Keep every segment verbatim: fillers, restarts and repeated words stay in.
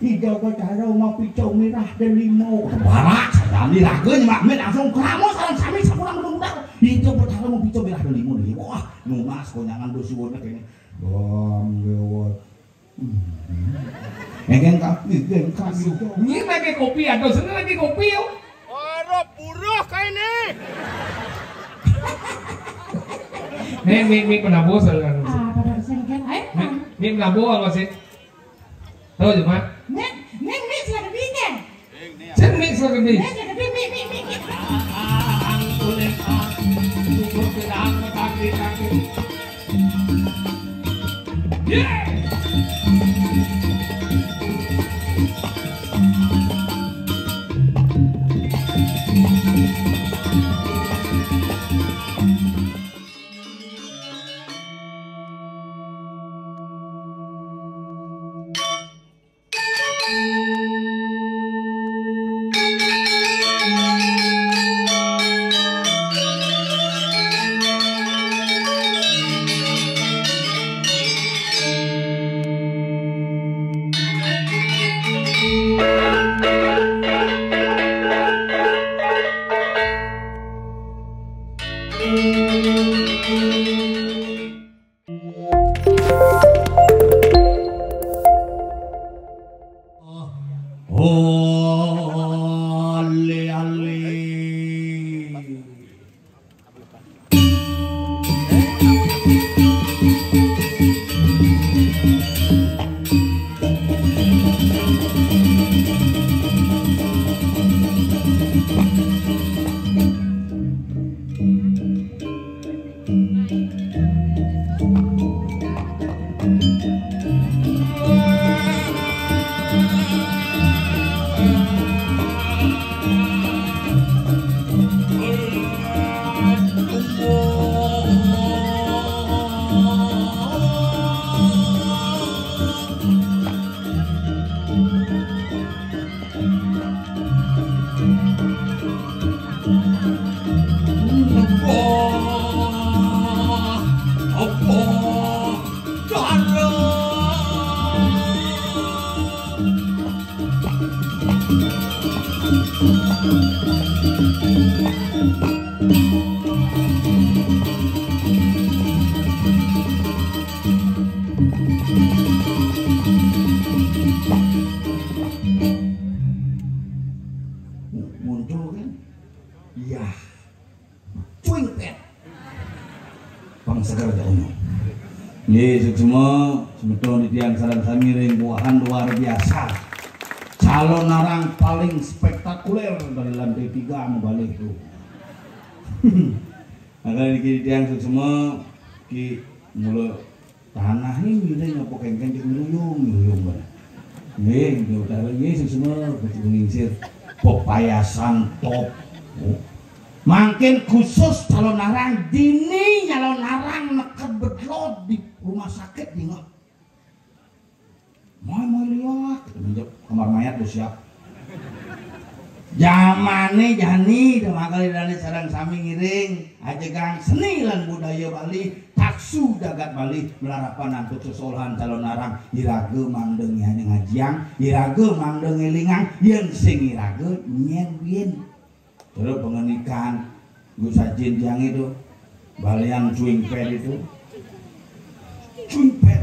Hijau Betara mau pico mirah delimo. Barak, sadami lagu nyemak mit langsung keramo sareng sami sakurang mudah. Hijau Betara mau pico mirah delimo deui. Wah, nunas konyangan beuh suwun kene. Bang lewat. Engken ka, engken ka gitu. Ini lagi kopi atau sini lagi kopi yo. Ora buruh kayak ini. Nih, mik, mik penabuh saudara. Ah, pada sengken. Ayo, mik, mik penabuh apa sih? Tahu cuma? Nih, nih, nih, silakan bikin. Sing mik saged. Nih, silakan bikin, mik, mik, mik, mik. Muncul kan? Iya. Cuing pet. Pang seger aja omong. Nggih, suksma, semeton titiang sareng sami ring buahan luar biasa. Calonarang paling spektakuler dari lantai tiga anu balih tuh. Maka niki titiang suksma, ki mula tanah ini ngiring apa kengkeng cek ngeruyung, ngeruyung bener. Nggih, nggih, utara nggih, suksma, betul ngingsir. Pepayasan top. Oh. Mangkin khusus calonarang, dini nyalonarang neked bedlot di rumah sakit, dingeh. Moy, moy liwat, kamar mayat udah siap. Jamane jani, demak kali dane sareng sami ngiring, ajegang seni lan budaya Bali, taksu jagat Bali, melarapan antuk sesolahan calonarang, iraga mangda ngajiang, iraga mangda ngelingang, yen sing iraga nyen wien. Terus pengendikan, Gus Hajin tiang itu, balian cuing pet itu. Cuing pet.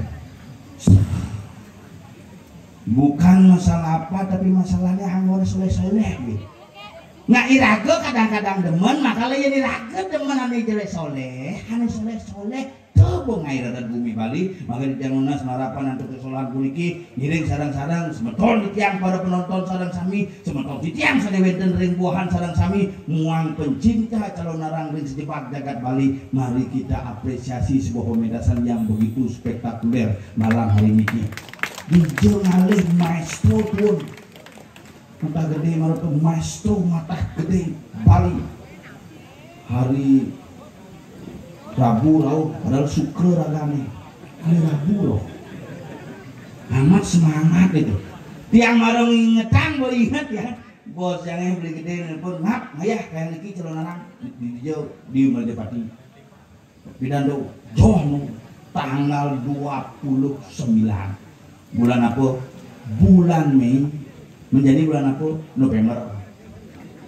Bukan masalah apa, tapi masalahnya anggon soleh-soleh gitu. Nah, iraga kadang-kadang demen, maka lain iraga demen ane jelek soleh, ane soleh-soleh. Tebong air adat bumi Bali, maka titiang nunas marapan antuk kesolahan puniki, ngiring sareng-sareng semeton titiang para penonton sareng sami, semeton titiang sane wenten ring buahan sareng sami, muang pencinta calonarang ring sejepak jagat Bali, mari kita apresiasi sebuah pementasan yang begitu spektakuler malam hari niki. Dija ngalih maestro pun. Matah Gede, marupa maestro Matah Gede Bali. Hari Rabu rauh, padahal Sukra ragane. Hari Rabu rauh. Amat semangat itu. Tiang mara ngingetang, mbok inget ya. Bos yang beli gede nelpon, "Ngap, ngayah kayang niki calonarang." Di, di, di, di Merdepati. Pidan tuh, joh nu tanggal dua puluh sembilan. Bulan apa? Bulan Mei menjadi bulan apa? November.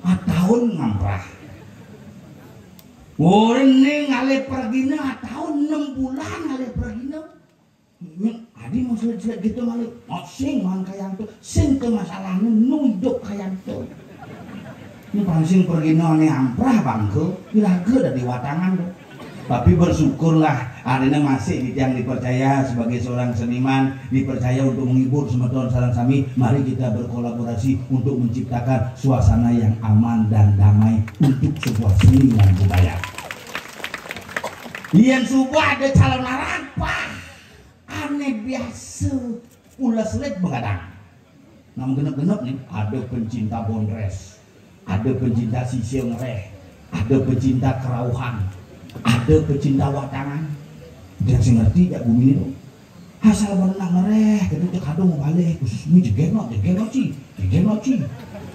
Ataun ngamprah. Orang ni ngalih pergina ataun enam bulan ngalih pergina. Adi mau selit-selit gitu ngalih. Oh, sing man kayanto, sing ke masalahnya nu hidup kayanto. Ini paling sing pergina ni amprah bangke, kira-kira dari watangan tuh. Tapi bersyukurlah, adanya masih di tiang dipercaya sebagai seorang seniman, dipercaya untuk menghibur semeton sareng sami. Mari kita berkolaborasi untuk menciptakan suasana yang aman dan damai untuk sebuah seni dan budaya. Yen suba ada calon arang, pah, ane biasa pula selit begadang. Nah, genep-genep nih, ada pencinta bondres, ada pencinta sisir ngereh, ada pencinta kerauhan, ada pencinta watangan. Dia sing ngerti jak bumi itu. Asal berenang ngereh, gitu, cek kadung balik, khusus mi jegeno, jegeno ci, jegeno ci.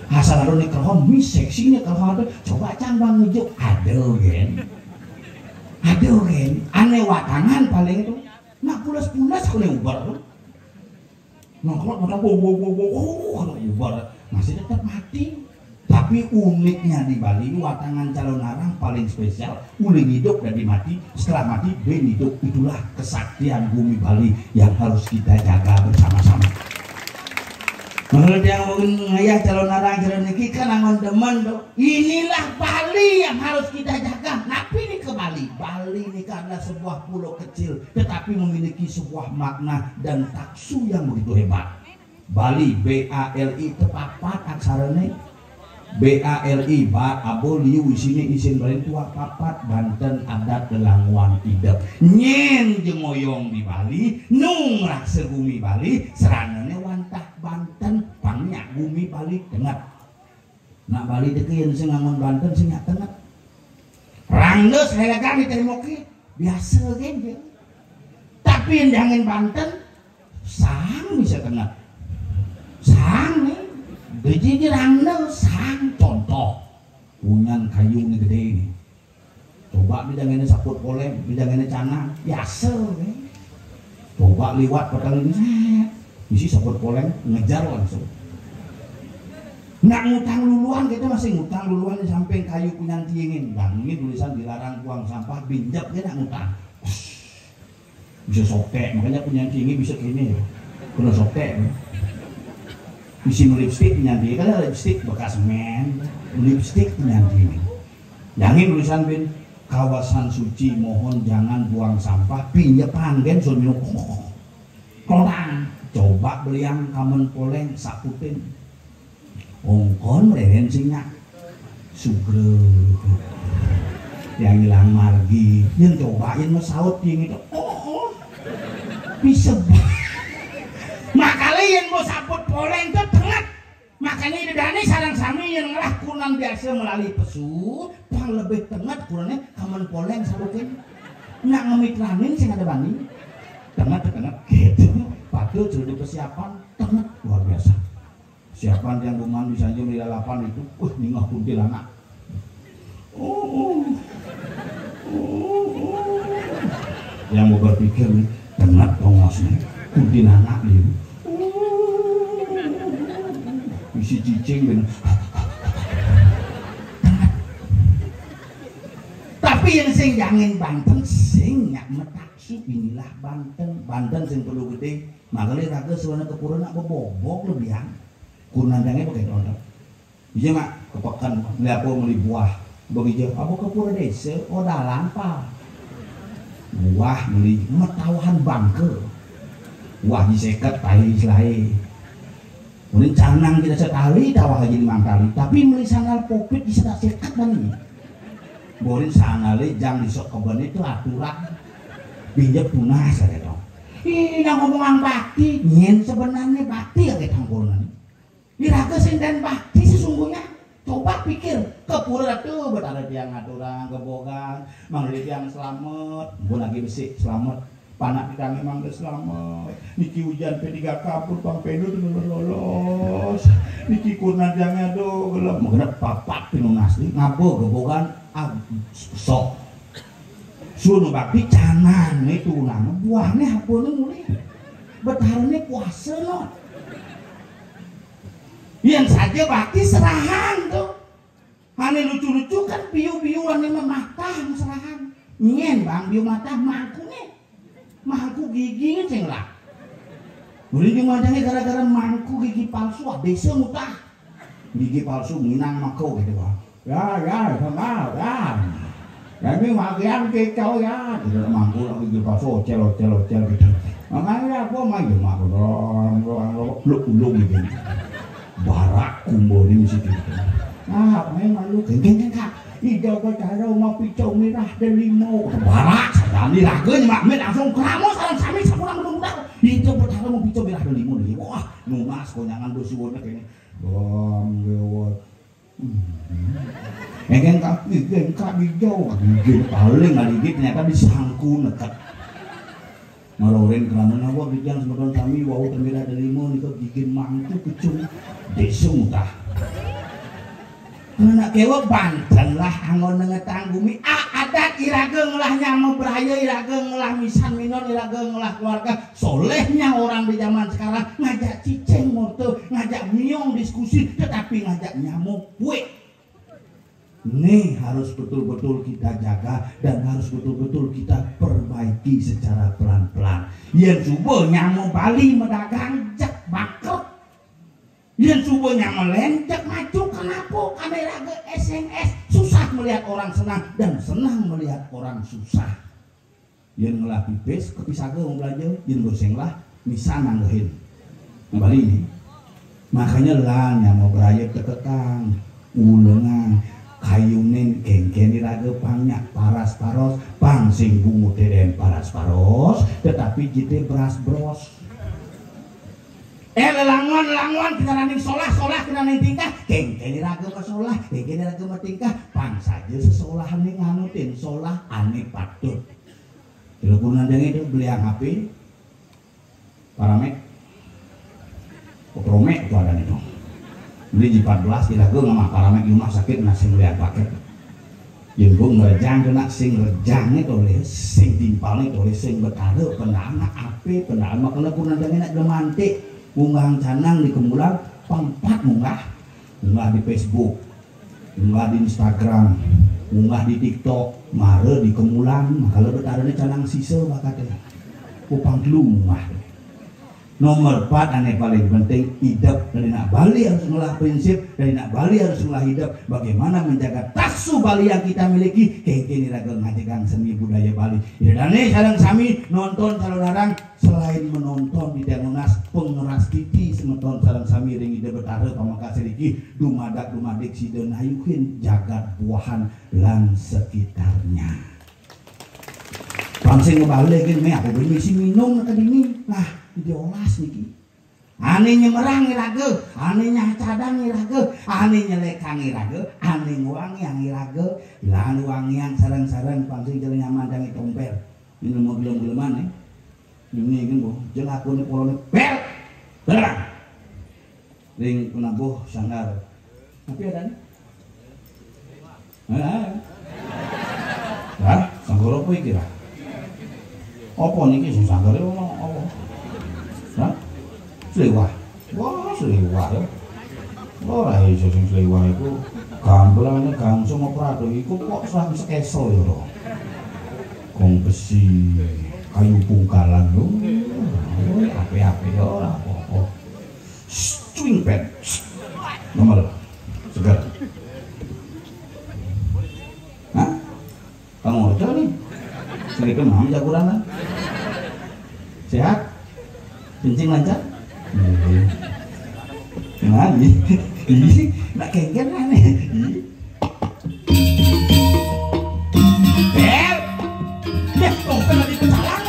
Asal ada nih kerauhan, mi seksi nih kerauhan ada, coba cang bang ngejuk, ada gen. Ada gen, ane watangan paling itu. Nak pulas-pulas aku nih ubar tuh. Nongkrong, nongkrong, wow, wow, wow, wow, oh, kalau ubar masih tetap mati. Tapi uniknya di Bali, watangan calon arang paling spesial, ulih hidup dan mati, setelah mati, ben hidup. Itulah kesaktian bumi Bali yang harus kita jaga bersama-sama. Menurut yang mungkin ngayah calon arang, calon niki kan angon demen tuh. Inilah Bali yang harus kita jaga. Napi nika Bali? Bali nika adalah sebuah pulau kecil, tetapi memiliki sebuah makna dan taksu yang begitu hebat. Bali, B A L I, tepapat aksarane. B A L I, ba, abo, liu, isine, isin Bali tua papat, Banten, adat, lelangwan, idep. Nyen jengoyong di Bali, nung raksa gumi Bali, seranane wantah Banten, pang nyak gumi Bali tenget. Nak Bali teke yen sing ngangon Banten sing nyak tenget. Rangda selegan diterimoke, biasa gen, gen. Tapi yen jangan Banten, sang bisa tenget. Sang nih, gaji di rangda, sang contoh. Punyan kayu nih gede nih. Coba bidang ini saput poleng, bidang ini canang, biasa nih. Coba liwat peteng ini, set. Isi saput poleng, ngejar langsung. Nak ngutang luluan, kita masih ngutang luluan di samping kayu punyan tiingin. Bang, ini tulisan dilarang buang sampah, binjep dia nak ngutang. Bisa sotek, makanya punyan tiingin bisa kene ya. Kena sotek. Isi lipstick punyan tiingin, kan ada lipstick bekas men, lipstick punyan tiingin. Jangan tulisan bin, kawasan suci, mohon jangan buang sampah, pinjepan gen suruh minum. Orang coba beliang kamen poleng saputin. Ongkon reren sinyak. Sugro. Yang hilang margi. Yang coba yang mesaut yang itu. Oh, oh. Bisa. Makanya yang mau saput poleng itu tenget. Makanya ida dane sareng sami yang ngelah kunan biasa melalui pesu, pang lebih tenget kunannya kamen poleng sabutin. Nak ngemitranin sing ada bani. Tenget, tenget. Gitu. Patut sudah persiapan. Tenget. Luar biasa. Siapa yang buman bisa aja melalapan itu? Uh, ningah kuntilanak. Oh, oh. Oh, oh. Yang mau berpikir nih, tenget tongos nih. Kuntilanak nih. Oh. Isi cicing bener. Tapi yang sing jangin Banten sing nyak metaksu inilah Banten. Banten sing perlu gede. Makanya raga suara kepura nak bebobok lebihan. Kunandangnya pakai tonton. Iya mak, ke peken, beli apa, beli buah. Begitu, apa kepura desa? Oh, dalam pa. Buah beli, metawahan bangke. Buah di seket, tahi selai. Kemudian canang kita setali, tawah aja limang kali. Tapi beli sandal popit di sekat seket mana? Borin sandal jang di sok kebun itu aturan. Pinjam tunas aja dong. Ih, nang ngomong bakti, nyen sebenarnya bakti ya kita ngomong. Iraga sing dan bakti sesungguhnya. Coba pikir, ke pura tuh betara tiang aturan, kebogan, manggil tiang selamat, gue lagi besi selamat. Panak di tangi manggil selamat. Niki hujan P tiga kabut, Bang Pedro tuh lolos. Niki kurna tiangnya tuh gelap, mengenai papat pinung asli, ngabo kebogan, ah, sok. Suruh bakti canang itu nama buahnya apa nih mulai? Betarnya puasa no. Yén saja bakti serahan to. Ané lucu-lucu kan biu-biu ané mah matah serahan. Nyén bang biu matah mangkuné. Mangku gigi sing lah. Ulin di madangé gara-gara mangku gigi palsu, ah, désa mutah. Gigi palsu minang mako gitu, Bang. Ya, ya, sama, ya. Jadi makian kicau ya, gitu, mangku lagi gigi palsu, ocel, ocel, ocel gitu. Makanya aku mah ya mah, lu ulung gitu. Barak kumbo di misi gitu. Ah, main malu, geng, geng, geng, Kak. Ida Betara mau picau mirah delimo. Barak, sadani raga nyemak mit langsung keramo sareng sami sampun budak-budak. Ida Betara mau picau mirah delimo nih. Wah, nunas konyangan bersuara kene. Bang, lewat. Engkén kaki, engkén kaki jauh. Gigi paling ngaligi ternyata disangku neket. Marorin kerana nawa gijang semeton sami wau termirah delimo nika gigin mangku kecung. Désa mutah. Anak kéwé banten lah anggon nengetang gumi. Ah, adat iraga ngelah nyama beraya, iraga ngelah misan minon, iraga ngelah keluarga. Solehnya orang di zaman sekarang ngajak cicing moto, ngajak miong diskusi, tetapi ngajak nyamuk. Weh. Ini harus betul-betul kita jaga dan harus betul-betul kita perbaiki secara pelan-pelan. Yén suba nyama Bali medagang jek bangkrut. Yén suba nyama lén jek maju, kenapa? Karena raga S M S susah melihat orang senang dan senang melihat orang susah. Yén ngelah pipis, kepisaga mau belanja, yén bersing lah, misan nanggehin. Nah, Bali ini. Makanya lah nyama beraya tekekang, ulengang, kayunin kengken iraga pang nyak paras-paros, pang sing bungut deden paras-paros, tetapi jite beras bros. Eh, lelangon, lelangon, kita nanding solah, solah, kita nanding tingkah, kengken iraga masolah, kengken iraga matingkah, pang saja sesolahan ning nganutin solah ane patut. Telepon nandang itu beli H P, Paramek. Kepromek itu ada itu. Beli di empat belas, kita ke ngamah Paramek di rumah sakit, nasi melihat paket. Jembung ngerejang kena sing rejang itu oleh sing timpal itu oleh sing betara pendana ape pendana makanya pun nandang enak gemantik. Unggang canang di kemulan pangpat munggah. Munggah di Facebook, munggah di Instagram, munggah di TikTok, mara di kemulan, makala betarane canang sisa bakate. Kupang telu munggah. Nomor empat ane paling penting, hidup dari nak Bali harus ngelah prinsip, dari nak Bali harus ngelah hidup. Bagaimana menjaga tasu Bali yang kita miliki? Kengken iraga ngajegang seni budaya Bali. Ida dane sareng sami nonton salularang. Selain menonton di Monas, pengeras titi semeton sareng sami ring Ida Betara pamekase riki, dumadak dumadik sida nayuhin jagat Buahan lan sekitarnya. Pang sing ngebalehin me apa beli misi minum neka dini. Lah, diolas niki. Ane nyemerang iraga, ane nyacadang iraga, ane nyelekang iraga, ane ngwangiang iraga, lan wangiang sareng-sareng pang sing jero nyaman dangi tompel. Ini mau gelem-geleman nih. Ini kan boh, jeng aku nih polone pel. Terang. Ring penabuh sanggar. Tapi ada nih. Hah? Hah? Sanggar apa iki lah? Apa niki sing sanggar ono apa? Hah? Sliwah. Wah, sliwah ya. Ora iso sing sliwah iku. Gamblane gangsung apa rado iku kok sang sekesel ya, Ro. Kong besi, kayu pungkalan lho. Ape-ape ya ora apa-apa. Swing pen. Nomor. Seger. Hah? Kamu aja nih. Sing itu mau jaguran lah. Sehat? Kencing lancar? Iya. Nah, iya. Iya, nak kengken lah nih. Iya. Bel. Ya, kok kan lagi pecalang?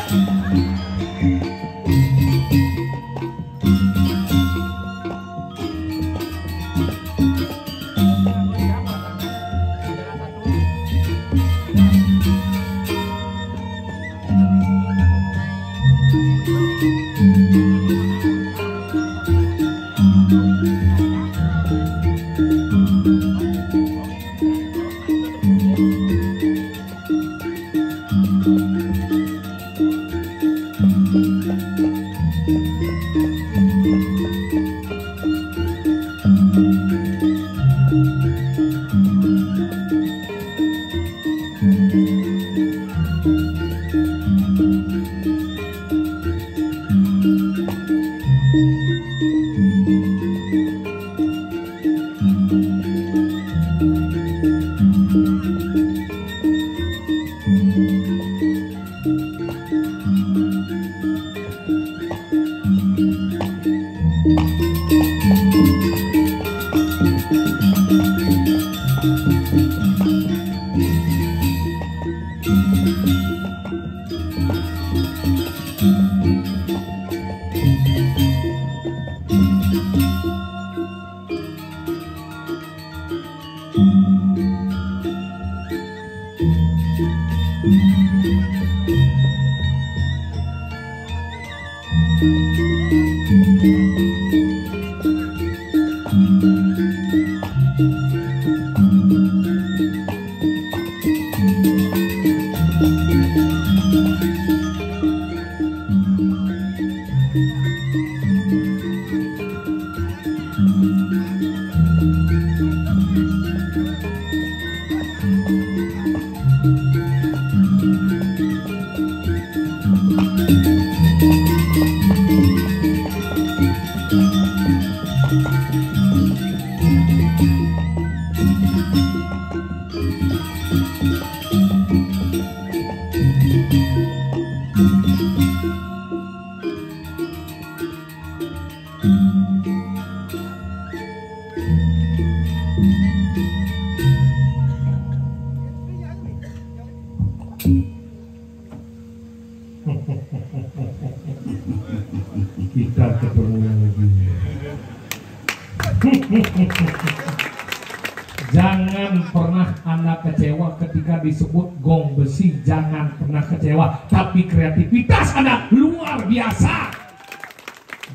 Jangan pernah Anda kecewa ketika disebut gong besi, jangan pernah kecewa. Tapi kreativitas Anda luar biasa.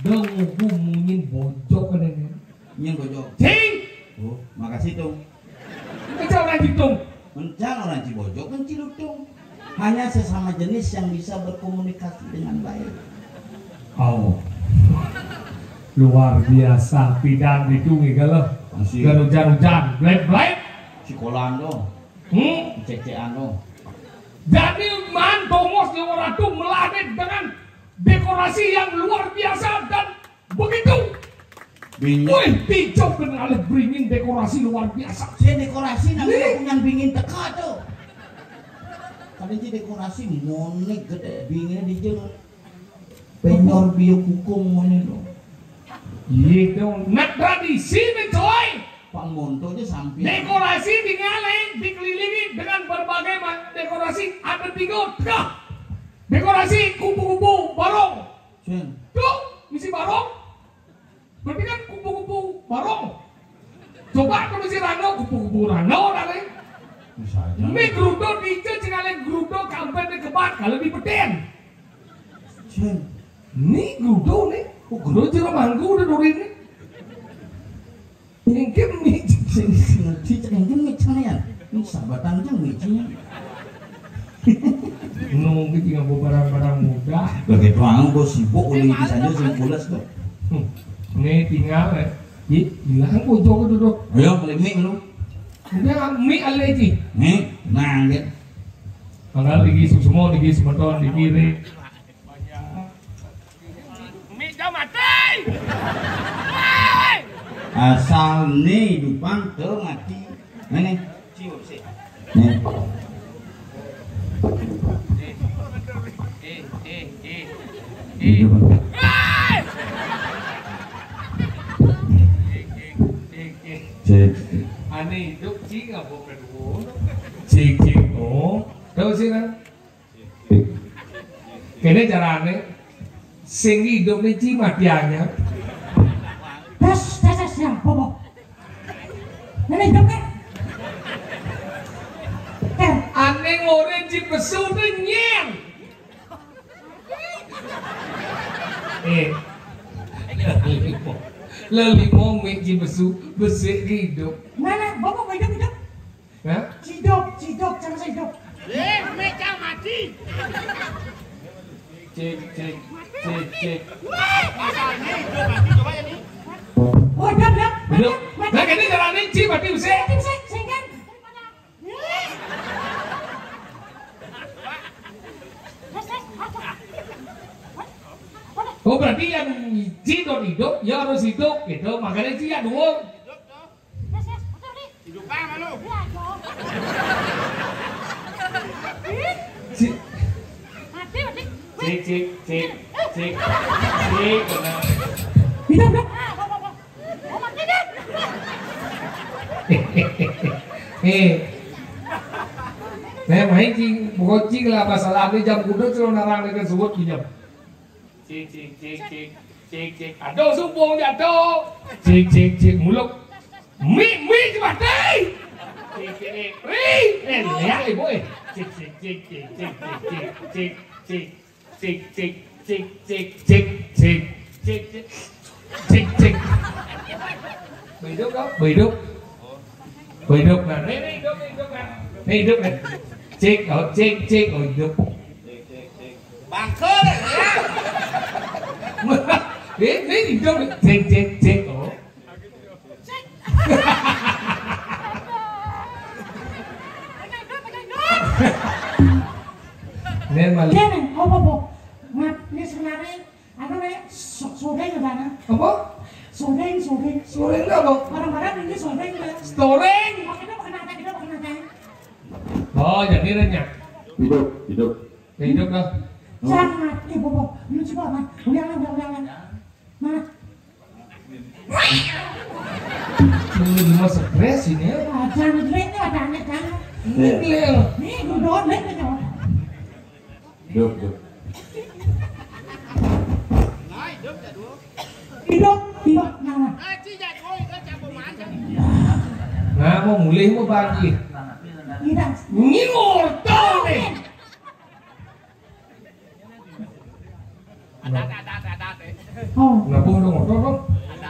Dong, aku munyin bojok kan ini. Nyen bojok. Cing. Oh, makasih, Tung. Kecewa lagi, Tung. Mencang orang Cibojok kan Cilutung. Hanya sesama jenis yang bisa berkomunikasi dengan baik. Oh. Luar biasa, pidan itu nggih kalau. Masih. Garujan-rujan, blek-blek. Sikolan dong. Hmm? Cecean dong. Daniel Man Thomas yang orang tuh melanit dengan dekorasi yang luar biasa dan begitu. Bingung. Wih, picok dengan alat beringin dekorasi luar biasa. Saya dekorasi namanya punya bingin teka tuh. Tadi si dekorasi monik gede binginnya di jeng. Penyor biu kukung monik lo. Iya dong. Nak tradisi nih coy. Pang monto aja sampai. Dekorasi tinggal dikelilingi dengan berbagai macam dekorasi. Ada tiga teka. Dekorasi kupu-kupu barong. Cen. Tuh, misi barong. Berarti kan kupu-kupu barong. Coba kalau si Rano, kupu-kupu Rano dah nih. Bisa aja. Ini gerudo di cina lain gerudo kampret di kebat kalau di peten. Cen. Ini gerudo nih. Oh, gerudo jero manggu udah nurin nih. Engke mi sing sing cicak engke mi cengnya. Ini sahabatan jeng mi cengnya. Nunggu juga barang-barang mudah. Bagi tuang gue sibuk oleh di sana sing pulas tuh. Hmm. Ini tinggal ya. Ji, hilang gue joko duduk. Ayo beli mi lu. Udah mi alergi. Mi, nah gitu. Mangga lagi semua lagi semeton di kiri. Mi dah mati. Hei! Asal ni dupang tu mati. Mana? Cium sih. Ni. Eh, eh, eh, eh. Ini dupang. Hei! Eh, eh, eh, eh. Cek. Aneh hidup cing apa kedua? Cek cek oh. Tahu sih kan? Kene carane sing hidup ni ci mati anyar. Terus terus ya bobo. Ini hidup kan? Kan? Ane ngore ci pesu tu nyen. Eh. Lelimo mi ci pesu besik hidup. Mana bobo hidup hidup? Hah? Cidok, cidok, jangan cidok. Eh, mecang mati. Cek, cek, cek, cek. Masalahnya hidup mati, coba ya nih. Oh, udah, udah. Hidup. Mati, mati. Lah, ini jalanin ci mati usik. Mati usik, singkan. Terus, terus, apa? Oh, berarti yang ci don hidup, ya harus hidup gitu. Makanya ci ya dua. Hidup tuh. Hidup apa lu? Cik. Cik, cik, cik, cik, cik, benar. Hidup, hidup. Eh. Nah, main cing, pokok cing lah masalah ini jam kudu suruh narang dengan suwut pinjam. Cik, cik, cik, cik, cik, cik. Aduh, sumpung jatuh. Cik, cik, cik, muluk. Mi, mi, mati. Cik, cik, cik. Ri, eh, lihat ibu eh. Cik, cik, cik, cik, cik, cik, cik, cik, cik, cik, cik, cik, cik, cik, cik, cik, cik. Behidup kau? Behidup. Behidup kan? Ini hidup, hidup kan? Ini hidup kan? Cik, oh, cik, cik, oh, hidup. Bangke, ya. Ini, ini hidup. Cek, cek, cek. Oh. Ini malah. Ini nih, apa, Bu? Mat, ini sebenarnya, anu nih, so-, sodeng ke sana. Apa? Sodeng, sodeng. Sodeng apa? Barang-barang ini sodeng, ya. Storeng. Pakai apa, kenapa, kita pakai apa? Oh, jadi renyah. Hidup, hidup. Ya, hidup lah. Jangan mati, Bobo. Lu coba, Mat. Ulang, ulang, ulang, ulang. Mana? Ini rumah stres ini ya. Ah, jangan jelek nih, ada aneh kan. Iya. Ini ya. Nih, gue doang jelek nih, kawan. Hidup, hidup. Hidup, hidup. Nah, nah. Nah, mau mulih mau bangkit. Nyi ngorto nih. Oh. Kenapa udah ngorto, Bang?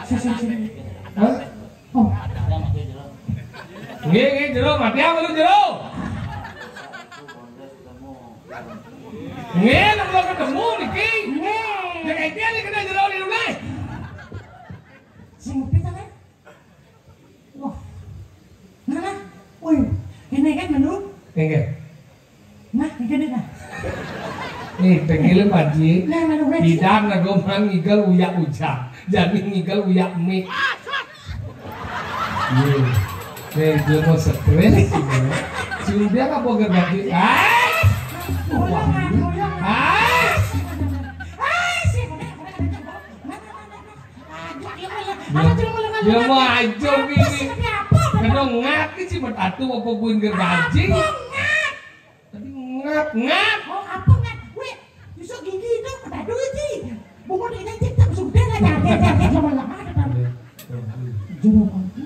Sini, sini, sini. Hah? Oh. Nggih, nggih, jero, mati apa lu, jero? Nggih, lu belum ketemu niki. Nggih. Yang iki nih kena jero di rumah. Sing ngopi ta, Kang? Wah. Nah, nah. Woi, ini kan menu. Nggih. Nah, ini kan, nah. Nih, tengil Panji. Nah, nah, nah. Bidan lagu mang ngigal uyak ujang. Jadi ngigal uyak mie. Iya. Nih, dia mau stres. Sudah apa gergaji? Ah! Wah. Ah! Dia mau aja gini. Kena ngak sih, mat atu apa buin gergaji? Tadi ngap, ngap. Oh, apa ngap? Weh, tusuk gigi itu, aduh, Ji. Bungut ini cicak sudah lah, jangan, jangan, jangan lama-lama, ada tahu. Iya, iya. Juru mangku.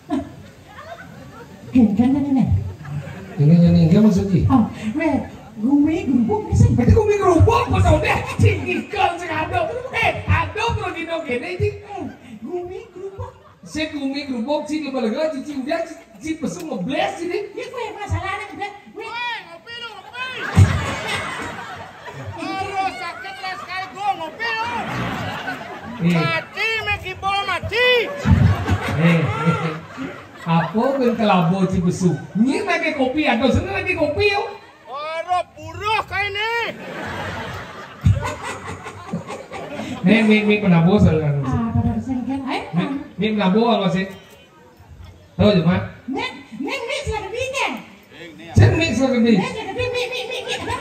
Hah? Gini kan ini nih. Ini, ini, ini maksudnya? Oh, weh, gumi gerubuk nih sih. Berarti gumi gerubuk, pas udah, Ji, ikan sing aduh. Eh, aduh, kalau gini, gini, Ji. Eh, gumi gerubuk. Sing gumi gerubuk, sing lega-lega, Ji, sing udah, Ji, sing pesu ngebles, Ji. Ya, gue masalahnya udah, gue. Woi, ngopi lu, ngopi. Aduh, sakit lah sekali gua ngopi lu. Iya. Mati, Megi Bol mati. Eh, eh, eh. Apa kan kelabo Cibesu? Nyi lagi kopi atau sana lagi kopi, yo? Aduh, buruh kayak ini. Nih, mi, mi penabo salah. Ah, pada sengken, eh? Mi, mi penabo apa sih? Tahu cuma? Nih, nih, nih, silakan bikin. Sing mik sing gedhe. Nih, silakan bikin, mik, mik, mik, mik.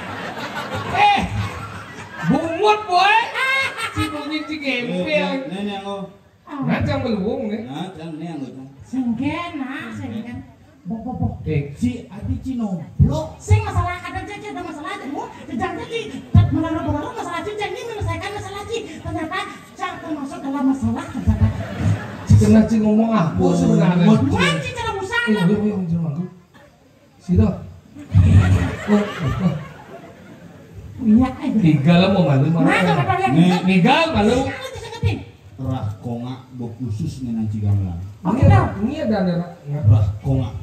Eh, bungut, boy. Si bunyi si gempel. Nih, nih, aku. Ngacang beluwung nih. Ngacang nih, aku. Sengken, nah, sengken. Bok, bok, bok. Eh. Si adi Cino. Lo, sing masalah ada Cici, ada masalah ada, Bu. Jejak Cici, menurut, menurut masalah Cici, ini menyelesaikan masalah Cici. Ternyata Cang termasuk dalam masalah, ternyata. Kena Cici ngomong apa sebenarnya? Wan, Cici dalam usaha. Eh, ayo, ayo, ayo, ayo. Sira. Oh, apa? Iya, eh. Tiga lah mau malu, malu. Nah, kalau kalian Ni-, tiga. Niga malu. Siapa tuh seketin? Rah kongak bok khusus nih nanti gamelan. Oke, ini ada, ini ada, ada. Rah kongak.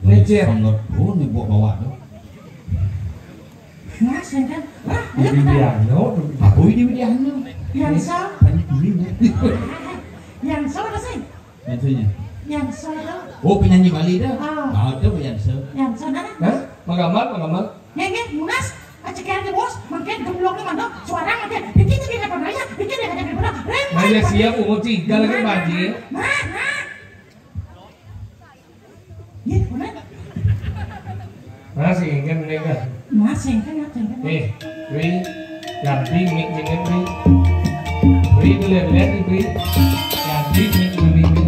Necer. Sangat, oh, nih bawa-bawa tuh. Nah, sengken. Rah, ayo kita. Widiano. Apa ini Widiano? Yang so. Tanya dulu, ya. Yang so, apa sih? Yang so-nya? Yang so itu. Oh, penyanyi Bali dah. Ah. Ada yang so. Yang so, nah. Hah? Magamal, magamal. Nggih, nggih, munas, ceker aja, Bos. Mungkin gembloknya mantap, suara mungkin dikit aja apa namanya, dikit aja apa namanya. Nah, ya siap, umur tiga lagi, Pak Haji. Nah, nah. Nggih, bener. Nah, sing engken menika. Nah, sing engken, sing engken. Eh, Ri, ganti mik jenengan, Ri. Ri, dilihat-lihat, Ri. Ganti mik jenengan.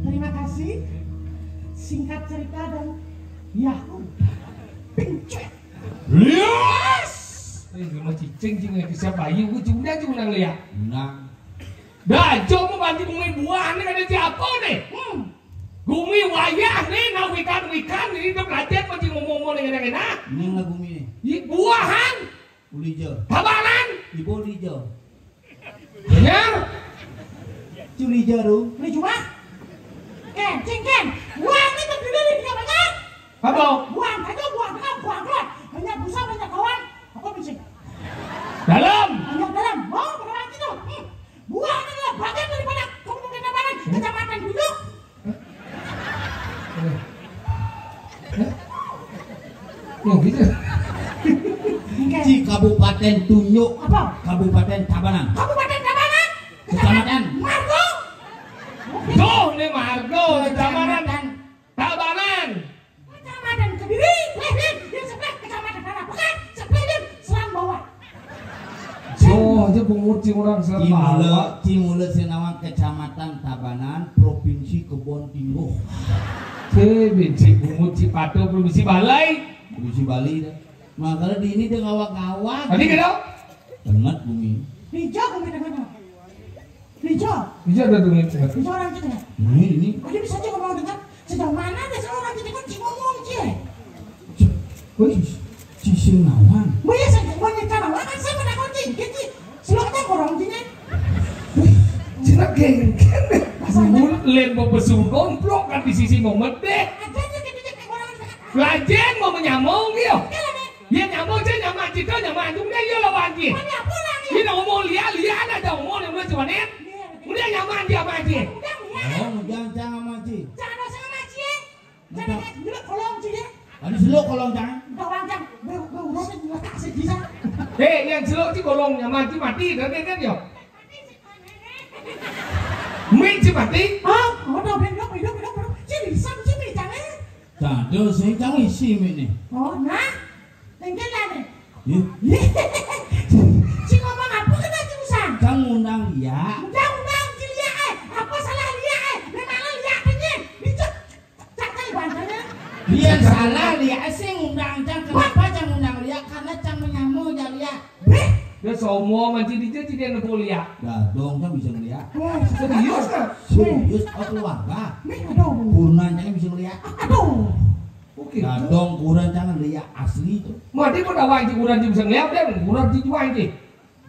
Terima kasih. Singkat cerita dan ya udah. Pencet. Yes. Eh, gimana cicing, cing, lagi siapa ayu? Gue cuma, cuma nang lihat. Nang. Dah, coba bantu bumi buah nih, ada siapa nih? Hmm. Gumi wayah nih, nah wikan-wikan, ini udah pelatihan, masih ngomong-ngomong dengan yang enak. Ini lah gumi nih. Di buahan. Ulija. Tabanan. Ibu Ulija. Benar. Culija, Ru. Ini cuma. Ken, cing, Ken. Wah, ini terdiri dari tiga macam. Apa? Buang, kacau, buang, tengah, buang, keluar. Banyak busa, banyak kawan. Apa, cing? Dalam. Banyak dalam. Di Kabupaten Tunjuk. Apa? Kabupaten Tabanan. Kabupaten Tabanan. Kecamatan Margo. Tuh, ini Margo, Kecamatan Tabanan. Kecamatan Kediri, Lehden, yang sebelah Kecamatan Tanah Pekat, Sepedin, Selam Bawah. Oh, aja penguci orang Selam Bawah. Cimule, Cimule Sinawan, Kecamatan Tabanan, Provinsi Kebon Tinggo. Cibinci Bungut Cipatu, Provinsi Balai. Provinsi Bali dah. Makanya di ini dia ngawak-ngawak. Tadi kita? Tengah bumi. Hijau bumi tengah. Hijau. Hijau ada tuh, hijau. Hijau orang kita. Ini, ini. Aja bisa juga mau dengar. Sejauh mana ada seorang kita kan si ngomong, Ci? Wih, Ci Sinawan. Wih, saya mau nyerita nama kan saya pernah kunci. Gitu. Selok aja orang sini. Cina geng. Mun len mau pesu gomplok kan di sisi mau medeh. Ada aja kita orang. Lajen mau menyamong dia. Iya, nyamong, Ci, nyamong, Ci, nyamong, Ci. Udah, iya, lawan, Ci. Ini ngomong liak, liak, ada, ada ngomong yang udah, Ci, wanet. Udah, nyamong, Ci, nyamong, Ci. Oh, jangan, jangan, Ci. Jangan dosa sama Ci. Jangan, Ci. Gila, kolong, Ci, ya. Ada seluk kolong, jangan. Udah, jangan. Gue, gue urusin, gue kasih bisa. Eh, yang seluk, Ci, kolong, nyamong, Ci, mati, dah, kan, ya? Mik, Ci, mati. Ah, oh, udah, udah, hidup, hidup, hidup, hidup. Ci, bisa, Ci, bisa, eh. Cado sing cang isi mik nih. Oh, nah. Tinggal lah nih. Iya. Ci ngomong apa kena jurusan? Cang ngundang dia. Undang-undang ci liak, eh. Apa salah liak, eh? Memang liak aja. Dicek. Cak kali bantalnya. Dia salah liak sih ngundang cang. Kenapa cang ngundang liak? Karena cang menyamuk ya liak. Beh. Dia somo manci di dia, dia nepo liak. Dadong cang bisa ngeliak. Wah, serius kan? Serius, oh keluarga. Nih, aduh. Purnan cang bisa ngeliak. Aduh. Oke. Dadong kuran jangan liak asli tuh. Mati pun awak aja kuran aja bisa ngeliat, dan kuran aja jual aja.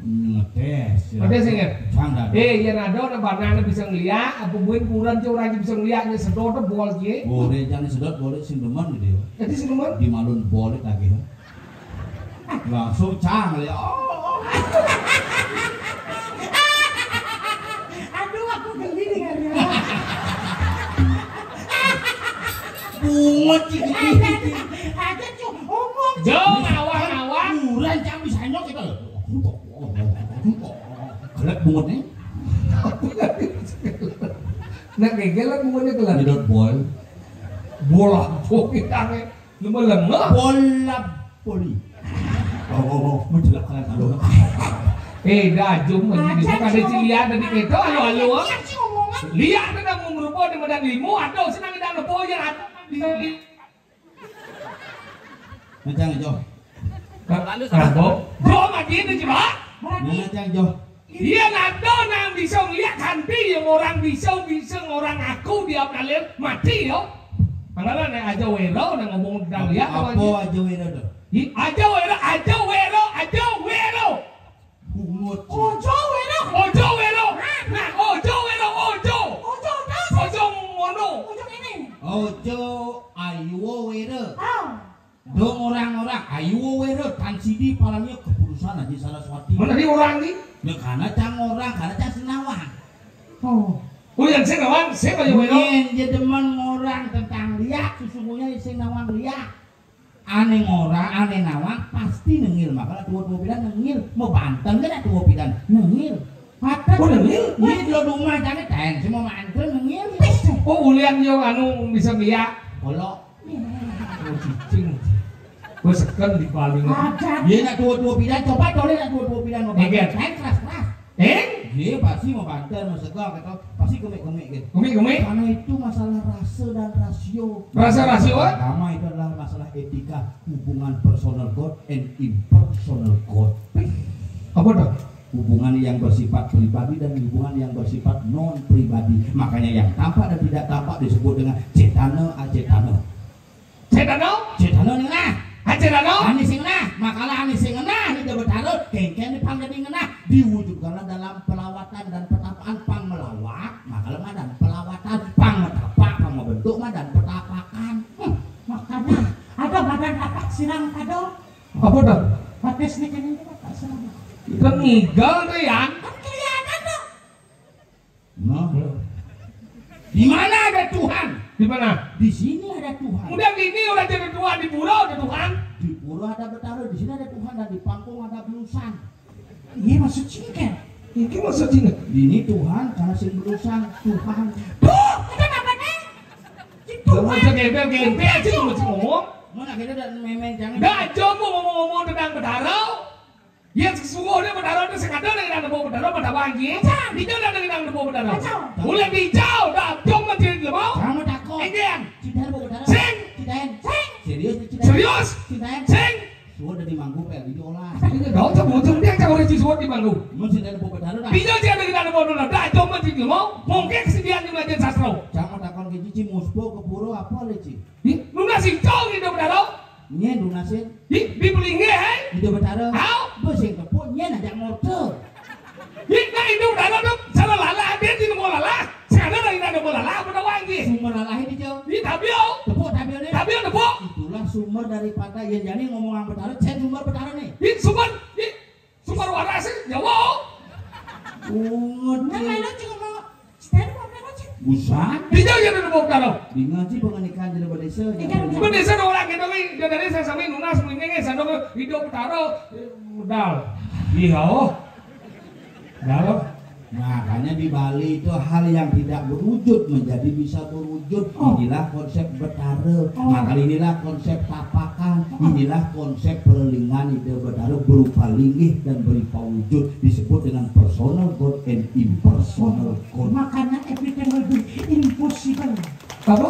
Ngetes. Ngetes, ya? Cang dadong. Eh, ya, nado, na banana bisa ngeliat, apa mungkin kuran aja orang aja bisa ngeliatnya sedot bol aja. Boleh, jangan sedot, boleh sindeman gitu ya. Jadi sindeman? Di malun boleh lagi. Langsung cang ya. Oh. Aduh, aku geli dengarnya. Bungut sih. Ada, ada, ada, cu, omong. Jo, ngawang-ngawang. Kuran cang bisa nyok kita. Kelek bungut nih. Nah, gegelan bungutnya kelek. Tidak bol. Bola, bola, Lu melengah? Bola voli. Oh, oh, oh, menjelak kalian, halo. Eh, dah, jom, aja, ada cilian tadi kita, halo, halo. Lihat, kita mau merubah di medan limo, atau senang kita ngepoyer, atau di, di. Macam itu. Lalu, Rambo. Bro, mati itu, coba. Macam itu. Iya, nado nang bisa ngeliat kanti yang orang bisa, bisa orang aku dia kalir mati yo. Anggaran yang aja wero nang ngomong tentang liat apa aja? Aja wero tuh? Aja wero, aja wero, aja wero. Bungut. Ojo wero. Ojo wero. Nah, ojo wero, ojo. Ojo, ojo. Ojo mono. Ojo ini. Ojo ayo wero. Ah. Dong orang-orang, ayo wero, tan sidi palamnya keputusan aja Saraswati. Mana dia orang ni? Ya, karena cang orang, karena cang senawang. Oh. Oh, yang senawang, saya aja wero. Yen je demen ngorang tentang liak, sesungguhnya sing nawang liak. Ane ngorang, ane nawang, pasti nengil. Makanya tua-tua bilang nengil. Mau banten kan tua bilang nengil. Kata oh, nengil? Iya, lo rumah jangan ten, semua mantel nengil. Oh, ulian yo anu bisa liak. Kalau Oh, cicing. Gue seken di paling. Iya, nak tua-tua bilang, coba toleh nak tua-tua bilang mau banten. Saya keras-keras. Eh? Iya, pasti mau banten, mau segar, gitu. Pasti gemik-gemik, gitu. Gemik-gemik? Karena itu masalah rasa dan rasio. Rasa rasio, eh? Pertama itu adalah masalah etika hubungan personal God and impersonal God. Apa tuh? Hubungan yang bersifat pribadi dan hubungan yang bersifat non pribadi. Makanya yang tampak dan tidak tampak disebut dengan cetana acetana. Cetana? Cetana ning nah. Acetana? Ane sing nah. Makalah ane sing nah, Ida Betara, kengken di pang dadi ngenah. Diwujudkanlah dalam pelawatan dan petapaan. Pang melawat, makalah madan pelawatan. Pang metapak, pang membentuk madan petapakan. Hmm. Makanya ada madan tapak sirang kado. Apa dah? Pakai sini kene tapak sirang. Kan ngigal tuh ya. Kan kelihatan tuh. Nah. Di mana ada Tuhan? Di mana? Di sini ada Tuhan. Udah gini, udah jadi Tuhan di pura ada Tuhan. Di pura ada Betara, di sini ada Tuhan. Di pangkung ada belusan. Iya, maksud singkat. Iki maksud singkat. Ini Tuhan karena sing belusan, Tuhan. Tuh, itu namanya si Tuhan. Jangan gembel-gembel aja tuh, ngomong. Mana kita dan memen jangan. Dah, coba ngomong-ngomong tentang Betara. Ya, sesungguhnya Betara itu sengaja dengan anak buah Betara pada wangi. Di jalan dengan anak buah Betara. Boleh dijauh, dah, coba jadi lemau. Kamu takut. Enggak. Cinta buah Betara. Sing. Cintain. Sing. Serius nih, cintain. Serius. Cintain. Sing. Suwun dadi mangku pel iki olah. Iki dong, sebut dia cak ora siswa di mangku. Mun sing dadi Betara dah. Piye sih ada kita mau dulu? Dah, coba di lemau. Mungkin kesediaan di belajar sastra. Jangan takon ke cici musbo ke pura apa le, Ci? Ih, lunas hijau gitu, Betara. Nyen lunasin. Ih, di pelinge, eh? Gitu, Betara. Hao? Mbok sing tepuk nyen aja ngorder. Ih, nah, itu Betara tuh salah lalah, dia di nemu lalah. Sekarang lagi ada bola lalah, apa tahu lagi? Sumber lalah ini, Cok. Ih, tabio. Tepuk tabione. Tabio tepuk. Itulah sumber daripada ya jadi ngomongan Betara, jen sumber Betara nih. Ih, sumber, ih, sumber waras sih, ya wow. Ungut. Nah, ya. Melu cuma mau stand up apa sih? Busan. Tidak ya ada mau Betara. Bingung sih pengen ikan jadi berdesa. Ikan. Berdesa orang kita nih, dia dari saya sampai nunas, mendingnya saya dong hidup Betara, eh, modal. Iya, oh. Dalam. Makanya di Bali itu hal yang tidak berwujud menjadi bisa berwujud. Oh. Inilah konsep Betara. Oh. Maka inilah konsep tapakan. Oh. Inilah konsep perlingan ide Betara berupa linggih dan berupa wujud disebut dengan personal God and impersonal God. Makanya everything will be impossible. Apa?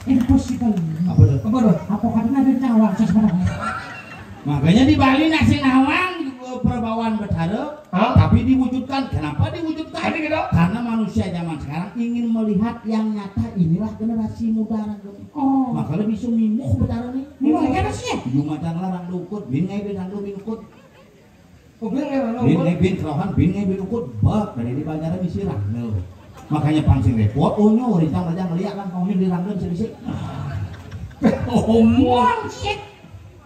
Impossible. Apa tuh? Apa tuh? Apa katanya ada cawang sebenarnya? Makanya di Bali nasi nawang juga perbawaan Betara, hah? Tapi diwujudkan. Kenapa diwujudkan? Tadi gitu. Karena manusia zaman sekarang ingin melihat yang nyata. Inilah generasi muda, Rangga. Oh. Makanya bisa mimuh Betara nih. Mimuh apa sih? Jumatan larang dukut, bin ngai bin rangga bin ukut. Oh, bin ngai bin ukut. Bin ngai bin kerohan, bin ngai bin ukut. Bak, dari di Banjar misi rangga. Makanya pancing repot, oh nyo, rintang aja ngeliat kan, kau di rangga bisa-bisa. Oh, muang sih.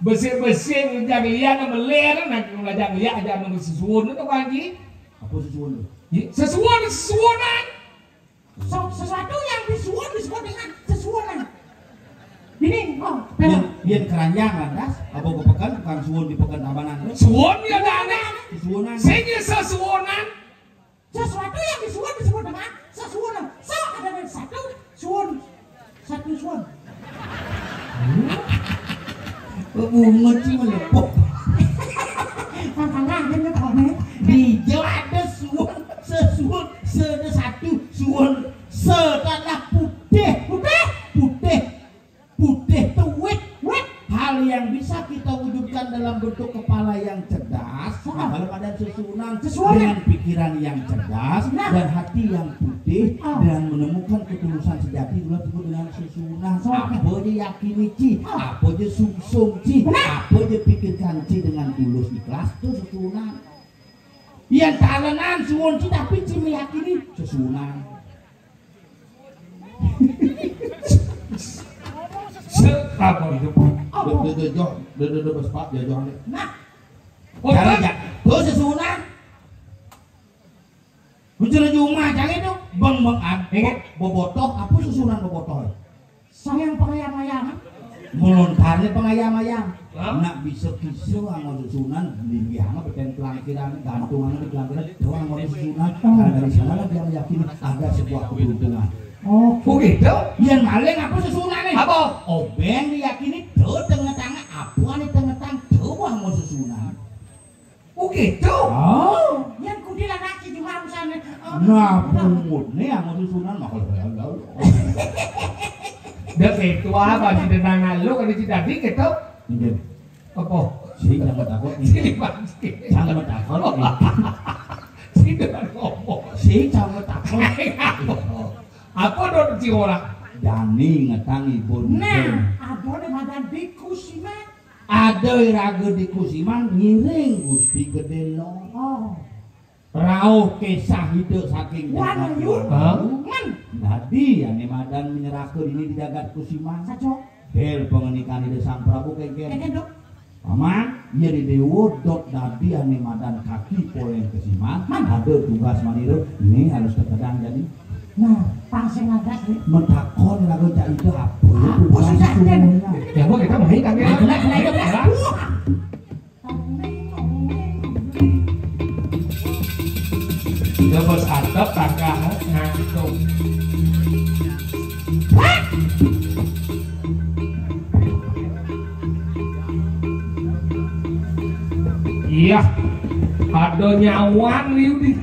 Besik-besik ngajak liat, nang meliat, nang ngajak liat aja nunggu sesuun itu, Pak Haji. Apa sesuun itu? Ih, sesuun, sesuunan. Se-, sesuatu yang disuun disebut dengan sesuunan. Ini, oh, yen, yen keranjang lantas, apa ke pekan, tukang suun di pekan Tabanan tuh? Suun ya, ada aneh. Sesuunan. Sing sesuunan. Sesuatu yang disuun disebut dengan sesuunan. So, ada dari satu, suun. Satu suun. Bungut sih melepok. Makanya ada nih komen. Di Jawa ada suun, sesuun, se-, ada satu suun, setanah putih. Putih? Putih. Putih tuh wit, wit. Hal yang bisa kita wujudkan dalam bentuk kepala yang cerdas, nah, kalau ada sesuunan, sesuunan, dengan pikiran yang cerdas, nah, dan hati yang putih, ah, dan menemukan ketulusan sejati, itulah disebut dengan sesuunan. Sesuunan. Apa aja yakini, Ci? Ah. Apa aja sungsung, Ci? Benar. Apa aja pikirkan, Ci, dengan tulus ikhlas, itu sesuunan. Yang talenan suun, Ci, tapi Ci meyakini sesuunan. Se-, apa itu? Apa? Dia, dia, dia, dia, dia, dia, dia, Pak, dia, dia, dia. Nah. Oh, cara, kan? Ja-, tuh sesuunan. Bicara jumah, jangan itu. Bang, bang, ab-, ingat, bobotoh, apa sesuunan bobotoh? Sayang pengayam-ayam. Melontarnya pengayam-ayam. Hah? Nak bisa kiso sama susunan, linggih sama beten pelangkiran, gantung sama di pelangkiran, doang sama susunan. Oh. Karena dari sana dia meyakini ada sebuah keberuntungan. Oh, begitu? Yang maling apa susunan nih? Apa? Obeng diyakini do tengetang, apa nih tengetang, doang sama susunan. Oh, gitu? Oh. Yang kuntilanak itu mah misalnya, oh, nah, udah. Bungut nih sama susunan mah kalau saya tahu. Dah gitu apa di denangan lu kalau tidak dikit tuh? Iya. Apa? Si jangan takut nih. Si pasti. Jangan takut nih. Si dengan ngomong. Si jangan takut. Apa dong si orang? Dani ngetang ibu. Nah, apa nih madan di kusiman? Ada iraga di kusiman ngiring Gusti Gedé Lor. Oh. Rauh kisah ida saking jagat Wanayu. Wanayu. Hah? Men. Dadi ane madan menyerahke dini di jagat kusiman. Saja. Bel pangenikan Ida Sang Prabu kengken. Kengken, Dok. Paman, iya di dewa dot dadi ane madan kaki poleng kusiman. Man. Ada tugas manira, ini harus terkadang jadi. Nah, pang sing ngagas, Dik. Mentakon lagu cak itu apa? Apa sih, Cak? Ya, Bu, kita main kan, ya? Nah, kena, kena, kena. Ya. Wah. Iya, ada nyawan liu di.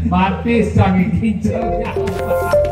Batis sangi kincel nyawan.